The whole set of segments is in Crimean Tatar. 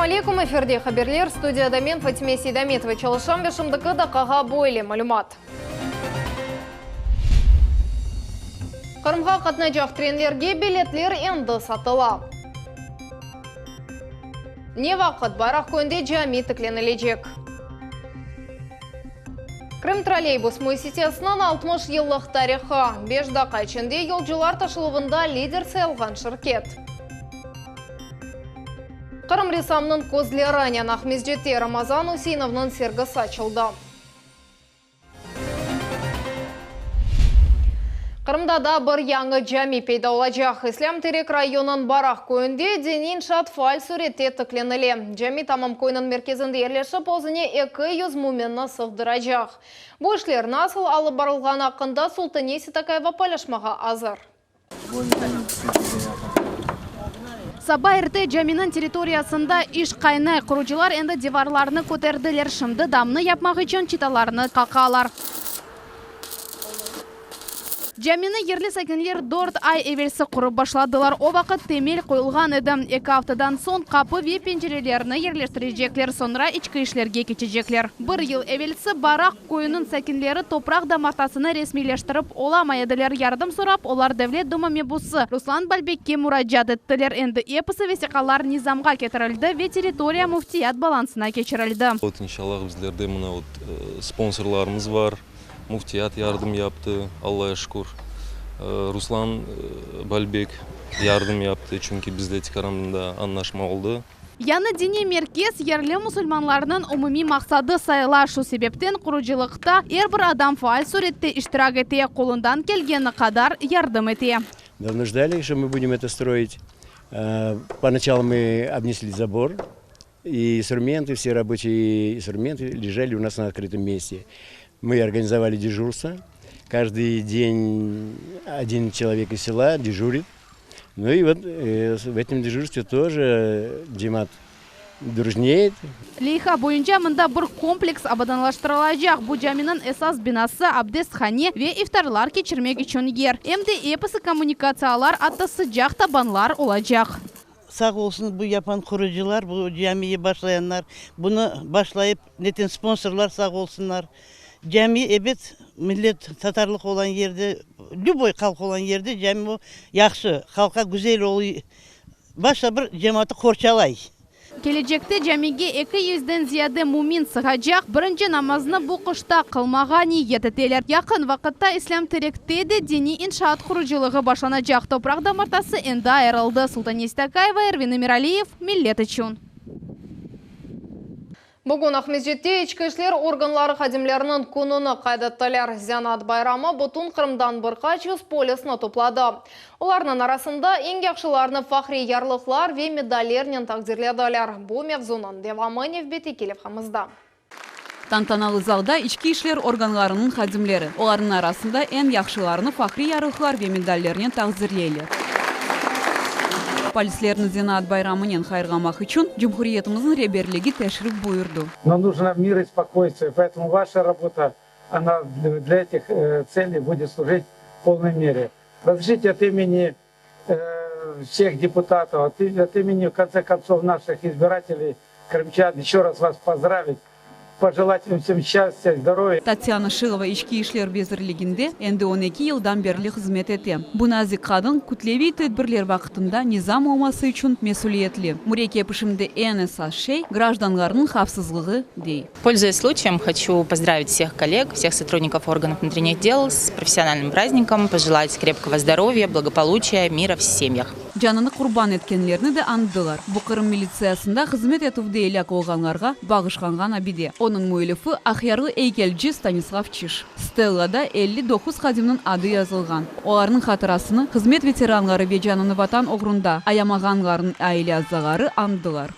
Selâm aleyküm, efirde haberler, studiyada men Fatime Seydametova çalışam ve şimdiki daqqağa böyle malümat. Qırımğa qatnaycaq trenlerge biletler endi satıla. Ne vaqıt Bayraq köyünde cami tiklenilecek? Krımtrolleybus müessisesiniñ 60 yıllıq tarihı, beş daqqa içinde yolcular taşıluvında lider sayılğan şirket. Qırım ressamınıñ közlerinen Aqmescitte Ramazan Useinovnıñ sergisi açıldı. Qırımda da bir yañı cami peyda olacaq. İslâm Terek rayonınıñ Baraq köyünde diniy inşaat faal sürette tiklenile. Cami tamam köyniñ merkezinde yerleşip, özüne 200 müminni sığdıracaq. Bu işler nasıl alıp barılğanı aqqında Sultane Sitakayeva paylaşmağa azır. Saba erte caminiñ territoriyasında iş qaynay. Qurucılar endi divarlarnı köterdiler, şimdi damnı yapmaq içün çıtalarnı qaqalar. Camini yerli sakinler dört ay evelsi qurıp başladılar. O vaqıt temel qoyulğan edi. Eki aftadan soñ qapı ve pencerelerni yerleştirecekler, soñra içki işlerge keçecekler. Bir yıl evelsi Baraq köyüniñ sakinleri topraq damartasını resmiyleştirip olamay ediler. Yardım sorap, olar Devlet Duma mebusı Ruslan Balbekke muracaat ettiler. Endi episi vesiqalar nizamğa ketirildi ve territoriya müftiyat balansına keçirildi. Vot, inşallah, bizlerde mına vot sponsorlarımız bar, müftiyat yardım yaptı, Allaya şükür. Ruslan Balbek yardım yaptı, çünki bizde tikaranında añlaşma oldı. Yañı diniy merkez yerli musulmanlarnıñ umumiy maqsadı sayıla, şu sebepten qurucılıqta er bir adam faal sürette iştirak ete, qolundan kelgeni qadar yardım ete. Давно ждали, что мы будем это строить. Поначалу мы обнесли забор, и инструменты, все рабочие инструменты лежали у нас на открытом месте. Мы организовали дежурство. Каждый день один человек из села дежурит. Ну и вот в этом дежурстве тоже cemaat дружнеет. Leyha boyunca mında bir kompleks abadanlaştırılacaq. Bu caminiñ esas binası, abdesthane ve iftarlar keçirmek içün yer. Em de episi kommunikatsiyalar, atta sıcaq tabanlar olacaq. Sağ olsun bu yapan qurucılar, bu camiyi başlayanlar, bunı başlayıp neten sponsorlar sağ olsunlar. Cami, ebet, millet tatarlıq olan yerde, lüboy halq olan yerde cami o yahşı, halqqa güzel oluy, başta bir cemaatı qorçalay. Kelecekte camige eki yüzden ziyade mümin sığacaq, birinci namaznı bu qışta qılmağa niyet eteler. Yaqın vaqıtta İslâm Terekte de diniy inşaat qurucılığı başlanacaq, topraq damartası endi ayırıldı. Sultaniye Stakayeva, Ervin Emiraliyev, Millet içün. Bugün Aqmescitte İçki işler organları hadimleriniñ kününi qayd ettiler. Zenaat bayramı bütün Qırımdan bir qaç yüz polisni topladı. Olarnıñ arasında eñ yahşılarını fahriy yarlıqlar ve medallernen taqdirlediler. Bu mevzunıñ devamı nevbetteki levhamızda. Tantanalı zalda içki işler organlarınıñ hadimleri, olarnıñ arasında eñ yahşılarını fahriy yarlıqlar ve medallernen taqdirleyler. Polislerni zenaat bayramınen hayırlamaq içün cumhuriyetimizniñ reberligi teşrif buyurdı. Нам нужно мир и спокойствие, поэтому ваша работа, она для этих целей будет служить в полной мере. Разрешите от имени всех депутатов, от имени, в конце концов, наших избирателей, крымчан, еще раз вас поздравить, пожелать вам всем счастья, здоровья. Tatyana Şilova İçki işler vezirliginde endi on eki yıldan berli hızmet ete. Bu nazik qadın kütleviy tedbirler vaqtında nizam olması içün mesüliyetli. Mürekkep işimde eñ esas şey, grajdanlarnıñ havfsızlığı, dey. Пользуясь случаем, хочу поздравить всех коллег, всех сотрудников органов внутренних дел с профессиональным праздником, пожелать крепкого здоровья, благополучия, мира в семьях. Canını qurban etkenlerni de añdılar. Bu Qırım militsiyasında hızmet etüvde elâk olğanlarğa bağışlanğan abide. Onıñ müellifi aqyarlı eykelci Stanislav Çij. Stellada 59 hadimniñ adı yazılğan. Olarnıñ hatırasını hızmet veteranları ve canını Vatan oğrunda ayamağanlarnıñ aile azaları añdılar.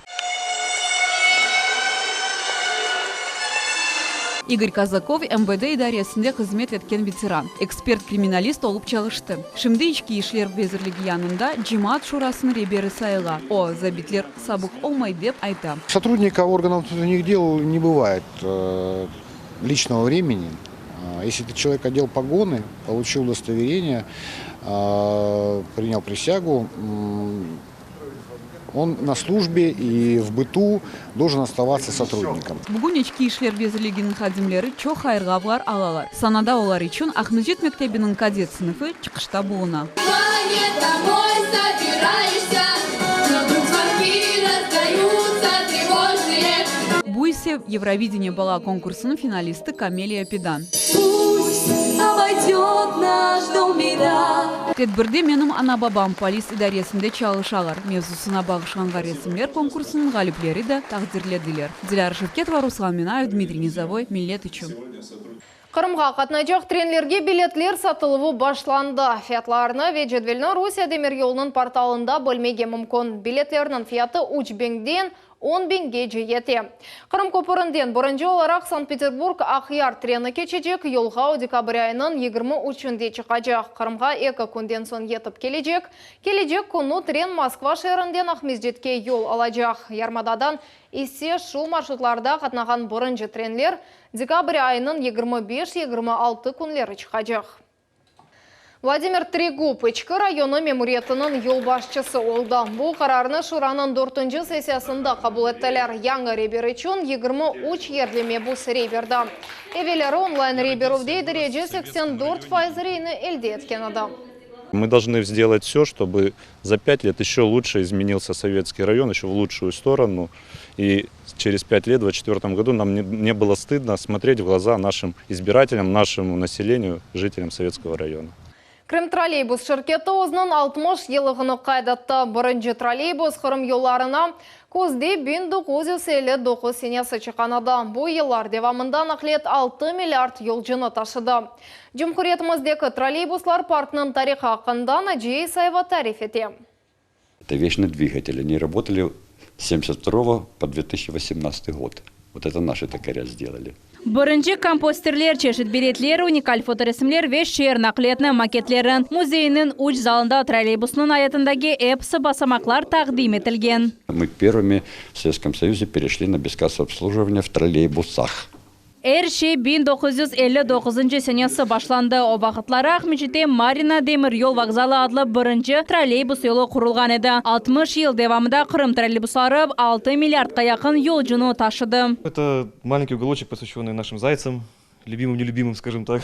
İgor Kazakov MVD idaresinde hızmet etken veteran, ekspert-kriminalist olıp çalıştı. Şimdi İçki işler vezirligi yanında Cemaat şurasınıñ reberi sayıla. O, zabitler sabıq olmay dep ayta. Сотрудника органов внутренних дел не бывает личного времени. Если ты человек одел погоны, получил удостоверение, принял присягу. Он на службе и в быту должен оставаться сотрудником. Bugün İçki işler vezirliginiñ hadimleri çoq hayırlavlar alalar. Sanada olar içün Aqmescit mektebiniñ kadet sınıfı çıqışta buluna. Домой собираешься, но вдруг звонки раздаются тревожные. Bu ise Евровидение bala konkursınıñ finalisti Камелия Педан. Пусть обойдет наш дом беда. Tedbirde Menim ana-babam polis idaresinde çalışalar mevzusına bağışlanğan resimler konkursınıñ ğalipleri de taqdirlediler. Dilâra Şevketova, Ruslan Minayev, Dmitriy Nizovoy, Millet içün. Qırımğa qatnaycaq trenlerge biletler satıluvı başlandı. Fiyatlarını ve cedvelni Rusiye demiryolunıñ portalında bilmege mümkün. Biletlerniñ fiyatı 3000-den 10 biñgece yete. Qırım köpürinden birinci olaraq Sankt-Peterburg Aqyar treni keçecek, yolğa o dekabr ayınıñ 23-ünde çıqacaq. Qırımğa 2 künden soñ yetip kelecek. Kelecek künü tren Moskva şeerinden Aqmescitke yol alacaq. Yarımadadan ise şu marşrutlarda qatnağan birinci trenler dekabr ayınıñ 25-26 künleri çıqacaq. Vladimir Trigub İçki rayonı memuriyetiniñ yolbaşçısı oldı. Bu qararnı Şuranıñ 4 sessiyasında qabul ettiler. Yañı reber içün 23 yerli mebus rey berdi. Evelleri onlayn rey berüvde idareci 84% reyni elde etken edi. Мы должны сделать все, чтобы за 5 лет еще лучше изменился Советский район, еще в лучшую сторону. И через 5 лет, в 2024 году, нам не, не было стыдно смотреть в глаза нашим избирателям, нашему населению, жителям Советского района. Крым троллейбус şirketi özüniñ 60 yıllığını qayd etti. Birinci trolleybus Qırım yollarına küzde 1959 senesi çıqqan edi. Bu yıllar devamında naqliyat 6 milliard yolcunı taşıdı. Cumhuriyetimizdeki trolleybuslar parkınıñ tarihı aqqında Naciye Isayeva tarif ete. Это вечный двигатель. Они работали с 72 по 2018 год. Вот это наши токаря сделали. Birinci komposterler, çeşit biletler, unikal fotoresimler ve şeer naqliyatınıñ maketleri. Muzeyniñ üç zalında trolleybusnıñ ayatındaki episi basamaqlar taqdim etilgen. Мы первыми в Советском Союзе перешли на бескассовое обслуживание в троллейбусах. Er şey 1959 senesi başlandı. O vaqıtları Aqmescitte Marina demir yol vokzalı adlı birinci trolleybus yolu qurulğan edi. 60 yıl devamında Qırım trolleybusları 6 milliardqa yaqın yolcunı taşıdı. Это маленький уголочек, посвященный нашим зайцам, любимым, нелюбимым, скажем так.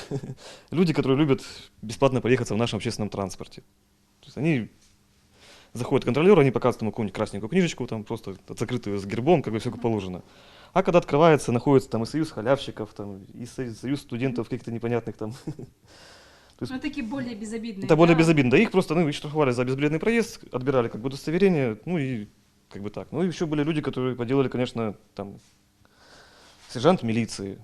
Люди, которые любят бесплатно проехаться в нашем общественном транспорте. То есть они заходят к контролеру, они показывают ему какую-нибудь красненькую книжечку, там просто закрытую с гербом, как бы все как положено. А когда открывается, находится там и союз халявщиков, там, и союз студентов каких-то непонятных там. То есть Ну, такие более безобидные. Это более безобидно. Да, их просто, ну, их штрафовали за безбилетный проезд, отбирали как бы удостоверение, ну и как бы так. Ну и еще были люди, которые поделали, конечно, там, сержант милиции,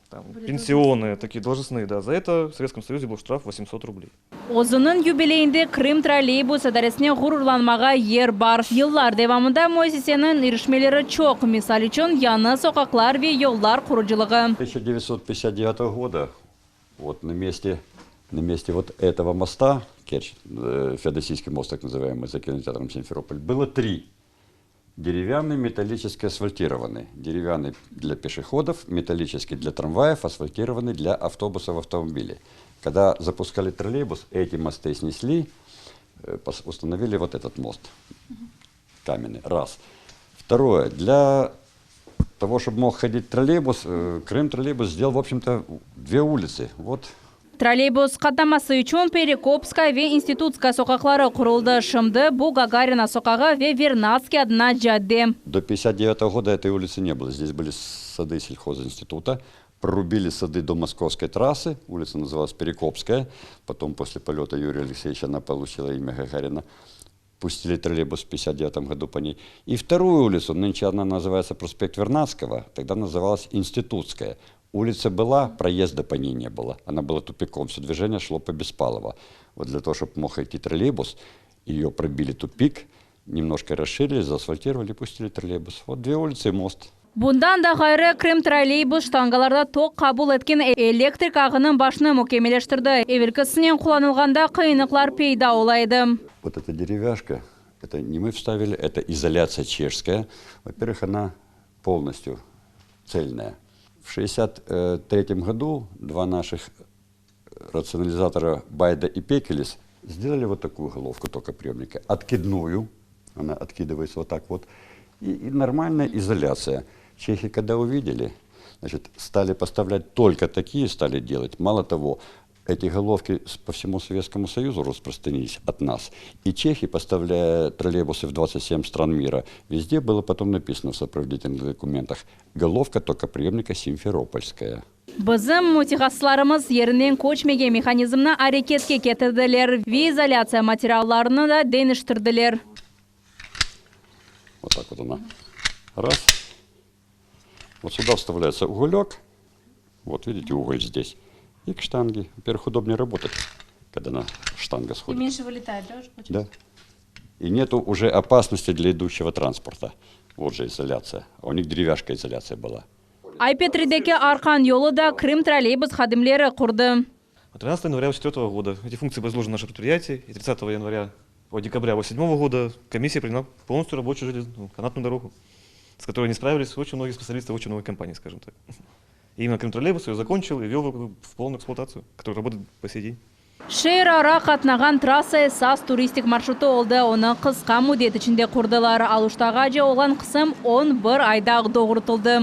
там, пенсионные, такие должностные, да. За это в Советском Союзе был штраф 800 рублей. Özüniñ yubileyinde Krım trolleybus idaresine ğururlanmağa yer bar. Yıllar devamında müessiseniñ irişmeleri çoq. Misal içün yañı soqaqlar ve yollar qurucılığı. 1959 года вот на месте вот этого моста, Керчь, Феодосийский мост, так называемый, за кинотеатром Симферополь, было три. Деревянный, металлический, асфальтированный. Деревянный для пешеходов, металлический для трамваев, асфальтированный для автобусов, автомобилей. Когда запускали троллейбус, эти мосты снесли, установили вот этот мост каменный. Раз. Второе. Для того, чтобы мог ходить троллейбус, Крым троллейбус сделал, в общем-то, две улицы. Вот Trolleybus qatnaması içün Perekopskaya ve Institutskaya soqaqları quruldı. Şimdi bu Gagarina soqağı ve Vernadskiy adına cadde. До 59 года этой улицы не было. Здесь были сады сельхозинститута. Прорубили сады до Московской трассы. Улица называлась Перекопская. Потом, после полета Юрия Алексеевича, она получила имя Гагарина. Пустили троллейбус в 59 году по ней. И вторую улицу, нынче она называется проспект Вернадского, тогда называлась Институтская. Улица была, проезда по ней не было. Она была тупиком, все движение шло по Беспалова. Вот для того, чтобы мог идти троллейбус, ее пробили тупик, немножко расширили, заасфальтировали, пустили троллейбус. Вот две улицы и мост. Bundan da ğayrı Krım trolleybus ştangalarda tok qabul etken elektrik ağınıñ başını mükemmelleştirdi. Evelkisinen qullanılğanda qıyınlıqlar peyda ola edi. Вот эта деревяшка, это не мы вставили, это изоляция чешская. Во-первых, она полностью цельная. В 1963 году два наших рационализатора Байда и Пекелис сделали вот такую головку токоприемника, откидную. Она откидывается вот так вот. И, и нормальная изоляция. Чехи, когда увидели, значит, стали поставлять только такие, стали делать. Мало того, эти головки по всему Советскому Союзу распространились от нас. И чехи, поставляя троллейбусы в 27 стран мира, везде было потом написано в сопроводительных документах «Головка токоприемника Симферопольская». Bizim mütehassıslarımız yerinden köçmegen mehanizmni areketke ketirdiler ve izolâtsiya materiallarını da deñiştirdiler. Вот так вот она. Раз. Вот сюда вставляется уголек. Вот видите, уголь здесь. И к штанге. Во-первых, удобнее работать, когда на штанга сходит. И меньше вылетает, да? Да. И нету уже опасности для идущего транспорта. Вот же изоляция. А у них деревяшка изоляция была. Ay-Petrideki arqan yolu da Krımtrolleybus hadimleri qurdı. 13 января 2004 года эти функции возложены на наше предприятие. И 30 января, о, декабря 2007 года комиссия приняла полностью рабочую железную канатную дорогу, с которой не справились очень многие специалисты, очень много компаний, скажем так. И именно Крымтроллейбус ее закончил и ввел в полную эксплуатацию, которая работает по сей день. Şeerara qatnağan trassa esas turistik marşrutı oldı, onı qısqa müddet içinde qurdılar. Aluştağace olğan qısım 11 ayda doğrutıldı.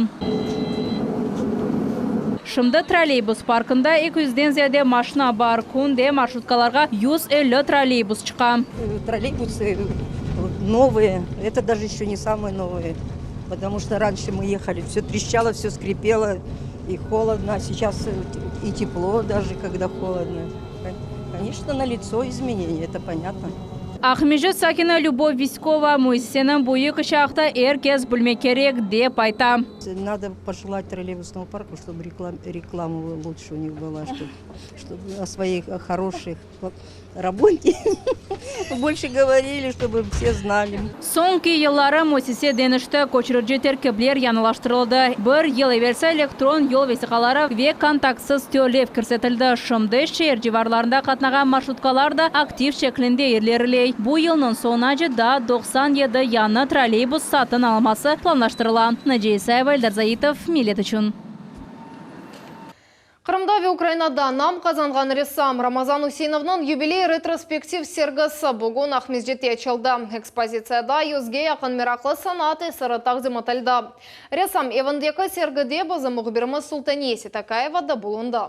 Şimdi trolleybus parkında eki yüzden ziyade maşina bar, künde marşrutkalarğa 150 trolleybus çıqa. Троллейбусы новые, это даже еще не самые новые, потому что раньше мы ехали, все трещало, все скрипело и холодно, а сейчас и тепло даже, когда холодно. Конечно, налицо изменения, это понятно. Aqmescit sakini Lübov Viskova müessiseniñ büyük işi aqta er kes bilmek kerek, dep ayta. Надо пожелать троллейбусному парку, чтобы реклама лучше у них была, чтобы о своей хорошей работе больше говорили, чтобы все знали. Soñki yılları müessise deñişti, köçürici terkipler yañılaştırıldı. Bir yıl evelsi elektron yol vesiqaları ve kontaktsız tölev kirsetildi. Şimdi şeer civarlarında qatnağan marşrutkalar da aktiv şeklinde ileriley. Bu yılnıñ soñunace daa 97 yañı trolleybus satın alınması planlaştırıla. Naciye İsayeva, Eldar Zaitov, Millet içün. Qırımda ve Ukrainada nam qazanğan ressam Ramazan Useinovnıñ yubiley retrospektiv sergisi bugün Aqmescitte açıldı. Ekspozitsiyada yüzge yaqın meraqlı sanat eseri taqdim etildi. Ressam evindeki sergide bizim mühbirimiz Sultaniye Seytakayeva da bulundı.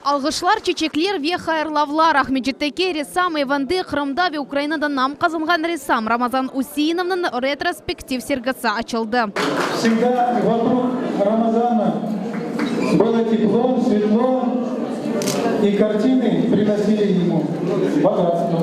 Alğışlar, çeçekler ve hayırlavlar Aqmescitteki ressam evinde Qırımda ve Ukrainada nam qazanğan ressam Ramazan Useinovnıñ retrospektiv sergisi açıldı. Всегда вокруг Ramazana было тепло, светло, и картины приносили ему богатство.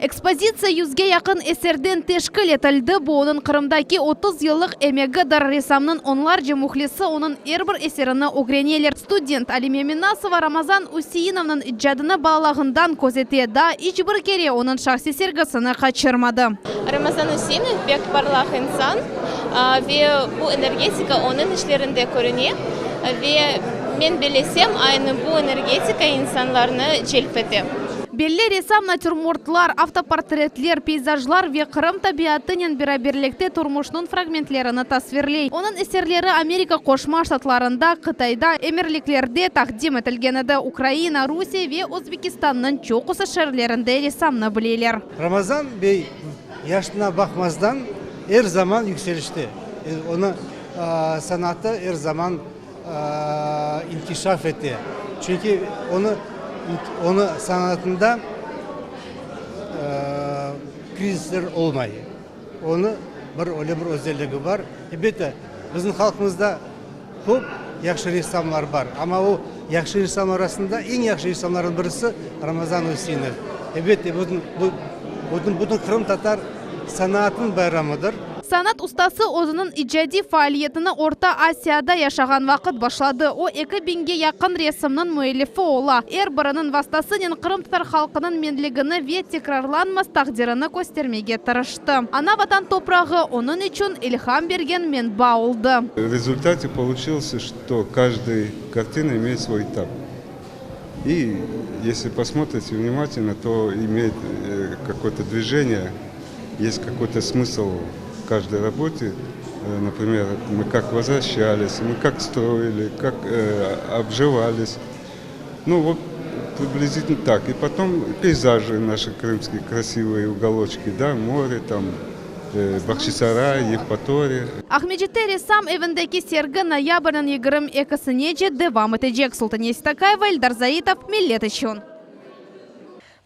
Ekspozitsiya yüzge yaqın eserden teşkil etildi, bu onıñ Qırımdaki 30 yıllıq emegidir. Ressamnıñ onlarca mühlisi onıñ er bir eserini ögreneler. Student Alime Minasova Ramazan Useinovnıñ icadını balalığından közete, daa iç bir kere onıñ şahsiy sergisini qaçırmadı. Ramazan Useinov pek parlaq insan ve bu energetika onıñ işlerinde körüne ve men bellesem, aynı bu energetika insanlarnı celp ete. Belli ressam natürmortlar, avtoportretler, peyzajlar ve Qırım tabiatınen beraberlikte turmuşnıñ fragmentlerini tasvirley. Onıñ eserleri Amerika Qoşma Ştatlarında, Qıtayda, Emirliklerde taqdim etilgen edi. Ukraina, Rusiye ve Özbekistannıñ çoqusı şeerlerinde ressamnı bileler. Ramazan bey yaşına baqmazdan er zaman yükselişte, onıñ sanatı er zaman inkişaf ete, çünki onı onı sanatında krizisler olmay. Onı bir öyle bir özelligi bar. Elbette, bizim halqımızda köp yahşı ressamlar bar, amma o yahşı ressamlar arasında eñ yahşı ressamlarnıñ birisi Ramazan Useinov. Elbette, bu bütün bütün qırımtatar sanatınıñ bayramıdır. Sanat ustası özüniñ icadiy faaliyetini Orta Asiyada yaşağan vaqıt başladı. O, eki biñge yaqın resimniñ müellifi ola. Er biriniñ vastasınen qırımtatar halqınıñ menligini ve tekrarlanmaz taqdirini köstermege tırıştı. Ana-Vatan toprağı onıñ içün ilham bergen menba oldı. В результате получилось, что каждый картина имеет свой этап. И если посмотрите внимательно, то имеет какое-то движение, есть какой-то смысл в каждой работе. Например, мы как возвращались, мы как строили, как обживались. Ну вот. приблизительно так. И потом пейзажи наши крымские, красивые уголочки, да, море там, э, Бахчисарай, Евпатория. Aqmescitte Ressam evindeki sergi noyabrniñ 22-sinece devam etecek. Sultaniye Seytakayeva, Eldar Zaitov, Millet içün.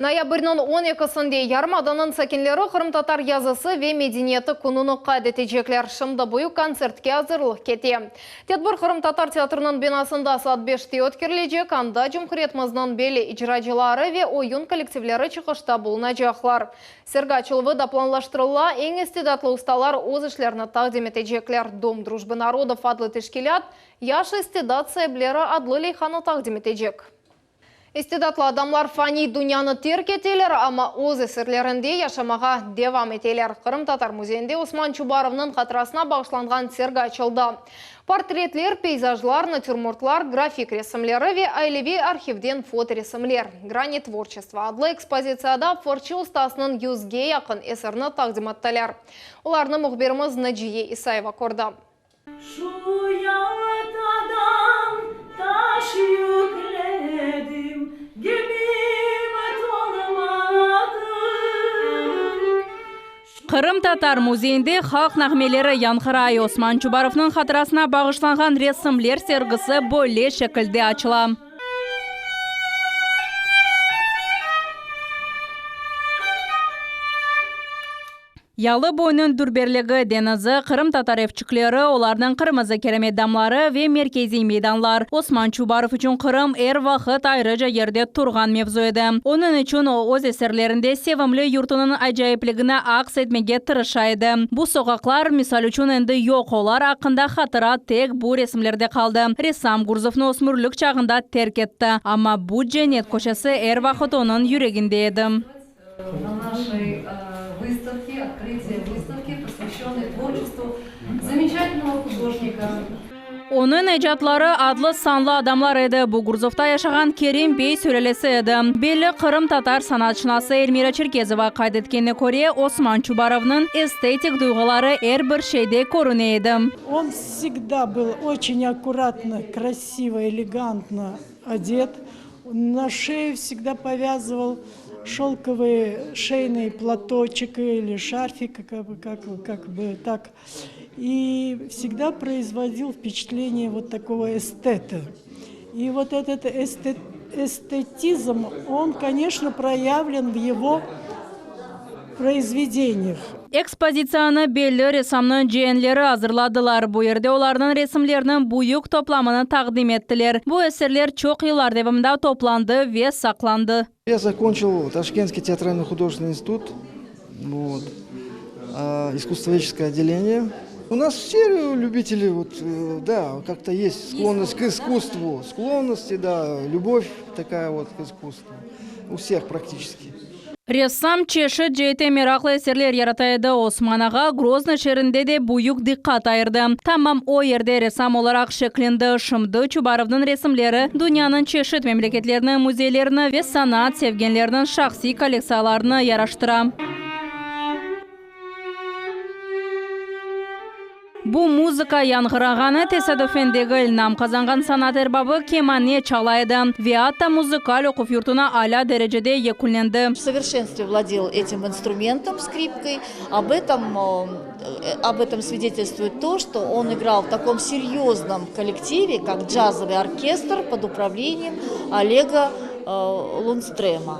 Noyabrniñ on ekisinde yarımadanıñ sakinleri Qırımtatar yazısı ve medeniyeti kününi qayd etecekler. Şimdi büyük kontsertke azırlıq kete. Tedbir Qırımtatar teatriniñ binasında saat 5-te ötkerilecek, anda cumhuriyetimizniñ belli icracıları ve oyun kollektivleri çıqışta bulunacaqlar. Sergi açıluvı da planlaştırıla, eñ istidatlı ustalar öz işlerini taqdim etecekler. Dom drujbı narodov adlı teşkilât Yaş istidat saipleri adlı leyhanı taqdim etecek. İstidatlı adamlar faniy dünyanı terk eteler, amma öz eserlerinde yaşamağa devam eteler. Qırımtatar müzeyinde Osman Çubarovnıñ hatırasına bağışlanğan sergi açıldı. Portretler, peyzajlar, natürmortlar, grafik resimleri ve aileviy arhivden fotoresimler. Grani tvorçestva adlı ekspozitsiyada fırçı ustasınıñ yüzge yaqın eserini taqdim ettiler. Olarnı mühbirimiz Naciye İsayeva kördi. Şu Yaltadan taş yükledim, gemim tolmadı. Qırımtatar müzeyinde halq nağmeleri yañğıray. Osman Çubarovnıñ hatırasına bağışlanğan resimler sergisi böyle şekilde açıla. Yalı boyunıñ dülberligi, deñizi, qırımtatar evçikleri, olarnıñ qırmızı keremet damları ve merkeziy meydanlar, Osman Çubarov içün Qırım er vaqıt ayrıca yerde turğan mevzu edi. Onıñ içün o öz eserlerinde sevimli yurtunıñ acayipligini aks etmege tırışa edi. Bu soqaqlar, misal içün, endi yoq, olar aqqında hatıra tek bu resimlerde qaldı. Ressam Gurzufnı ösmürlik çağında terk etti, amma bu cennet köşesi er vaqıt onıñ yüreginde edi. На нашей выставке, открытие выставки, посвященной творчеству замечательного художника. Onıñ ecatları adlı sanlı adamlar edi. Bu Gurzufta yaşağan Kerim bey sülâlesi edi. Belli qırımtatar sanatşınası Elmira Çerkezova qayd etkenine köre, Osman Çubarovnıñ estetik duyğuları er bir şeyde körüne edi. On vsegda byl oçen akkuratno, krasivo, elegantno odet. Na şeyu vsegda povâzıval şelkovый шейный платочек или шарфик, как бы, как, как бы так. И всегда производил впечатление вот такого эстета. И вот этот эстет, эстетизм, он, конечно, проявлен в его произведениях. Ekspozitsiyanı belli ressamnıñ cienleri azırladılar. Bu yerde olarnıñ resimleriniñ büyük toplamını taqdim ettiler. Bu eserler çoq yıllar devamında toplandı ve saqlandı. Я закончил Ташкентский театральный художественный институт, вот, искусствоведческое отделение. У нас все любители, вот, э, да, как-то есть склонность к искусству, склонности, да, любовь такая вот к искусству. У всех практически. Ressam çeşit ceette meraqlı eserler yarata edi. Osman ağa Groznıy şeerinde de büyük diqqat ayırdı. Tamam o yerde ressam olaraq şeklendi. Şimdi Çubarovnıñ resimleri dünyanıñ çeşit memleketleriniñ müzeylerini ve sanat sevgenlerniñ şahsiy kollektsiyalarını yaraştıra. Bu muzıka yañğırağanı tesadüfen degil, nam qazanğan sanat erbabı kemane çala edi ve atta muzıkal oquv yurtuna alâ derecede yekünlendi. В совершенстве владел этим инструментом, скрипкой. Об этом, об этом свидетельствует то, что он играл в таком серьезном коллективе, как джазовый оркестр под управлением Олега Лундстрема.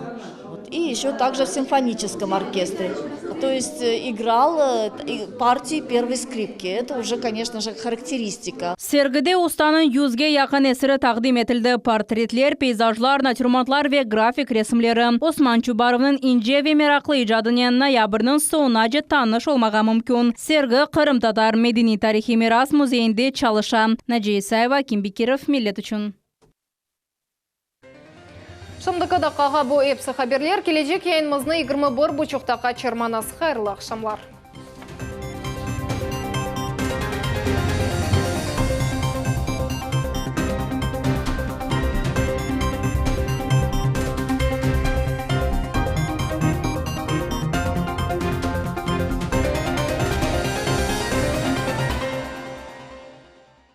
И еще также в симфоническом оркестре. То есть играл партии первой скрипки. Это уже, конечно же, характеристика. Sergide ustanıñ yüzge yaqın eseri taqdim etildi, portretler, peyzajlar, natürmortlar ve grafik resimleri. Osman Çubarovnıñ ince ve meraqlı icadınen noyabrniñ soñunace tanış olmağa mümkün. Sergi Qırımtatar medeniy-tarihiy miras müzeyinde çalışa. Naciye İsayeva, Akim Bekirov, Millet içün. Şimdiki daqqağa bu episi haberler. Kelecek yayınımıznı 21 buçuqta qaçırmañız. Hayırlı aqşamlar.